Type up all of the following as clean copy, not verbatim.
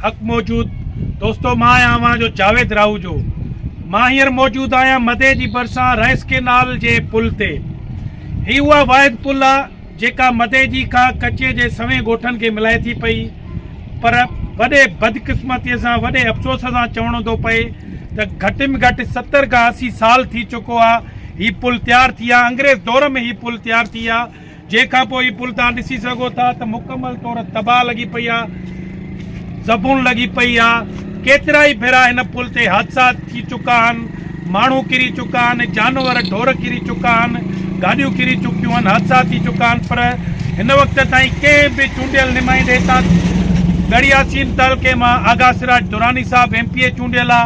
حق موجود دوستو مان آهيان اوهان جو جاويد راهوجو مان هينئر موجود آهيان مدي جي ڀرسان رئيس ڪينال جي پل تي هي اها واحد پل آ جيڪا مديجي کان ڪچي جي سوين ڳوٺن کي ملائي ٿي پئي پر وڏي بدقسمتي سان وڏي افسوس سان چوڻو ٿو پئي ته گهٽ ۾ گهٽ 70 کان 80 سال ٿي چڪو آ هي پل تيار ٿي آ انگريز دور ۾ هي پل تيار ٿي آ جنهن کان پوء هي پل توهان ڏسي سگهو ٿا ته مڪمل طور تباهه لڳي پئي آ، زبون لڳي پئي آ، ڪيترائي ڀيرا هن پل تي حادثا ٿي چڪا آهن، ماڻهو ڪري چڪا آهن، جانور ڍور ڪري چڪا آهن، گاڏيون ڪري چڪيون آهن، حادثا ٿي چڪا آهن پر هن وقت تائين ڪنهن به چونڊيل نمائندي هتان ڳڙهياسين تعلقي مان آغا سراج دراني صاحب ايم پي اي چونڊيل آ،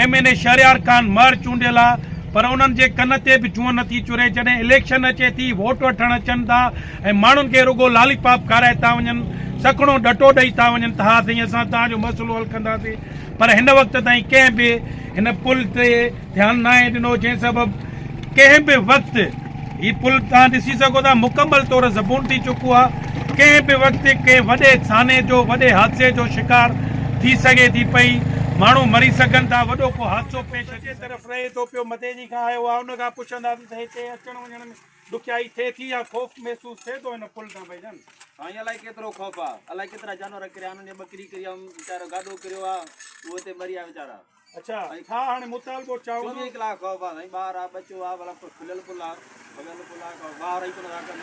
M N A Shehryar Khan Mahar چونڊيل آ، پر انهن جي ڪن تي به جونء نٿي چري، جڏهن اليڪشن اچي ٿي ووٽ وٺڻ اچن ٿا ۽ ماڻهن کي رڳو لالي پاپ کارائي ٿا وڃن، سکڻو ڏٽو ڏئي ٿا وڃن ته ها سائين اسان توهان جو مسئلو حل ڪنداسين پر هن وقت تائين ڪنهن به هن پل تي ڌيان ناهي ڏنو جنهن سبب ڪنهن به وقت هي پل توهان ڏسي سگهو ٿا مڪمل طور زبون ٿي چڪو آهي ڪنهن به وقت ڪنهن وڏي سانحي جو وڏي حادثي جو شڪار ٿي سگهي ٿي پئي ماڻهو مري سگهن ٿا وڏو ڪو حادثو پيش اچي طرف رهي ٿو پيو مديجي کان آيو آهي ان کان پڇنداسين ته هتي اچڻ وڃڻ ۾ ڏکيائي ٿئي ٿي يا خوف محسوس ٿئي ٿو هن پل تان ڀائي جان. سائين الائي ڪيترو خوف آ الائي ڪيترا جانور ڪريا آهن انهن جي ٻڪري ڪري آ ويچارو گاڏو ڪريو آ اهو هتي مري آ ويچارا. اڇا ڇا هاڻي مطالبو ڇا هوندو؟ 24 ڪلاڪ خوف آ سائين ٻار آ ٻچو آ ڀلا کليل پل آ کليل پل آ ڪو واهه رهي ڪونه ٿا ڪن.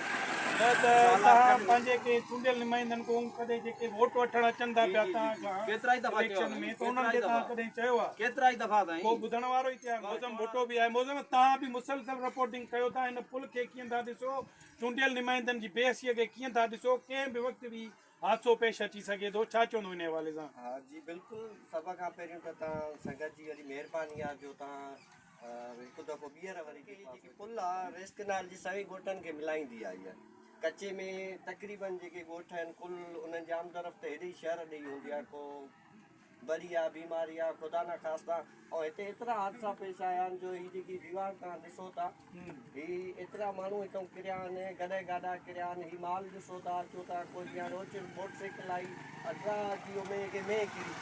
نه ته توهان پنهنجي ڪنهن چونڊيل نمائندن کان ڪڏهن جيڪي ووٽ وٺڻ اچن ٿا پيا توهان کان ڪيترائي دفعا چيو اليڪشن ۾ ته انهن کي توهان ڪڏهن چيو آ؟ ڪيترائي دفعا سائين. ڪو ٻڌڻ وارو ئي تيار معظم ڀٽو به آهي معظم توهان به مسلسل رپورٽنگ ڪيو ٿا هن پل کي ڪيئن ٿا ڏسو چونڊيل نمائندن جي بي حسي کي ڪيئن ٿا ڏسو ڪنهن به وقت به حادثو پيش اچي سگهي ٿو ڇا چوندو انهي حوالي سان؟ ها جي بلڪل سڀ کان پهريون ته توهان سنگت جي وڏي مهرباني آ جو توهان هڪ دفعو ٻيهر وري جيڪي پل آ ريس ڪنال جي سوين ڳوٺن کي ملائيندي آ اها ڪچي ۾ تقريبن جيڪي ڳوٺ آهن ڪل انهن جي آمدرفت هيڏي شهر ڏي هوندي آ ڪو بري آ بيماري آ خدا نه خواسته ۽ هتي ايترا حادثا پيش آيا آهن جو هي جيڪي ديوار توهان ڏسو ٿا هي ايترا ماڻهو هتان ڪريا آهن گڏهه گاڏا ڪريا آهن هي مال ڏسو ٿا اچو ٿا ڪو جيئن هاڻي اوچتو موٽر سائيڪل آئي اڊرا اچي ويو مينهن کي مينهن ڪري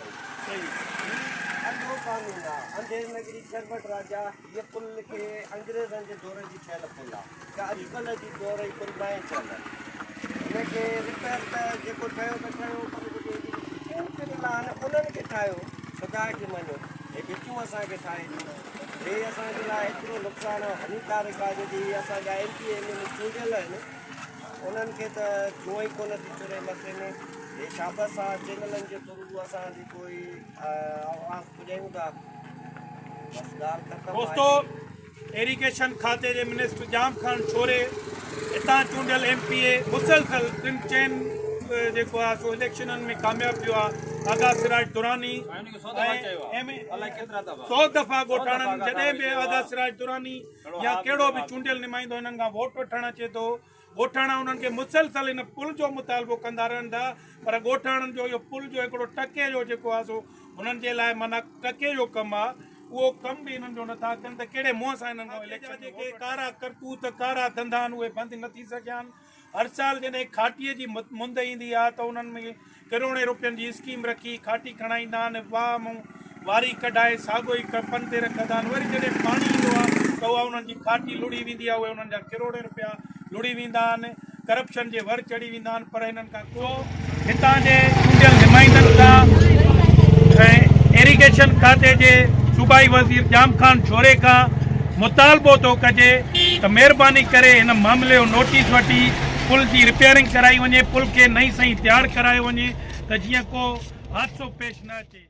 پئي هي انڌو قانون آ انڌير نگري چرٻٽ راجا هيء پل کي انگريزن جي دور جي ٺهيل پل آ ڪا اڄڪلهه جي دور جي پل ناهي ٺهيل. هن کي رپيئر ته جيڪو ٺهيو ته ٺهيو پر جيڪي هن جي ڀتيون ڪريل آهن انهن کي ٺاهيو. خدا کي مڃو هي ڀتيون اسان کي ٺاهي ڏنو. هي اسان جي لاء ايترو نقصان ۽ هنيڪارڪ آهي جو جي هي اسان جا ايم پي ايم اين چونڊيل آهن انهن کي ته جونء ئي ڪونه ٿي چري مٿي ۾. هي شابس آ چينلن جي ٿرو اسان جيڪو هي آواز پڄايون ٿا. بس ڳالهه ختم دوستو آهي. ايريگيشن کاتي جي منسٽر ڄام خان شوري هتان چونڊيل ايم پي اي مسلسل ٽن چئن جيڪو آهي سو اليڪشنن ۾ ڪامياب ٿيو آهي آغا سراج دراني سو دفعا ڳوٺاڻن جڏهن به آغا سراج دراني يا ڪهڙو به چونڊيل نمائندو هنن کان ووٽ وٺڻ اچي ٿو ڳوٺاڻا انهن کي مسلسل ان پل جو مطالبو ڪندا رهن ٿا پر ڳوٺاڻن جو اهو پل جو هڪڙو ٽڪي جو جيڪو آهي سو هنن جي لاء معنيٰ ٽڪي جو ڪم آهي اهو ڪم به انهن جو نٿا ڪن ته ڪهڙي منهن سان انهن کان اليڪشن جيڪي ڪارا ڪرتوت ڪارا ڌنڌا آهن اهي بند نه ٿي سگهيا آهن هر سال جڏهن کاٽيء جي مند ايندي آهي ته انهن ۾ ڪروڙين روپين جي اسڪيم رکي کاٽي کڻائيندا آهن واهه مون واري ڪڍائي ساڳو ئي ڪپن تي رکندا آهن وري جڏهن پاڻي ايندو آهي ته اها انهن جي کاٽي لڙهي ويندي آهي اهي انهن جا ڪروڙين روپيا لڙهي ويندا آهن ڪرپشن جي ور چڙهي ويندا آهن پر هنن کان ڪو هتان جي چونڊيل نمائندن کان ۽ ايريگيشن کاتي جي صوبائي وزير ڄام خان شوري کان مطالبو ٿو ڪجي ته مهرباني ڪري هن معاملي جو نوٽيس وٺي پل جي رپيئرنگ ڪرائي وڃي پل کي نئين سئين تيار ڪرايو وڃي ته جيئن ڪو حادثو پيش نه اچي.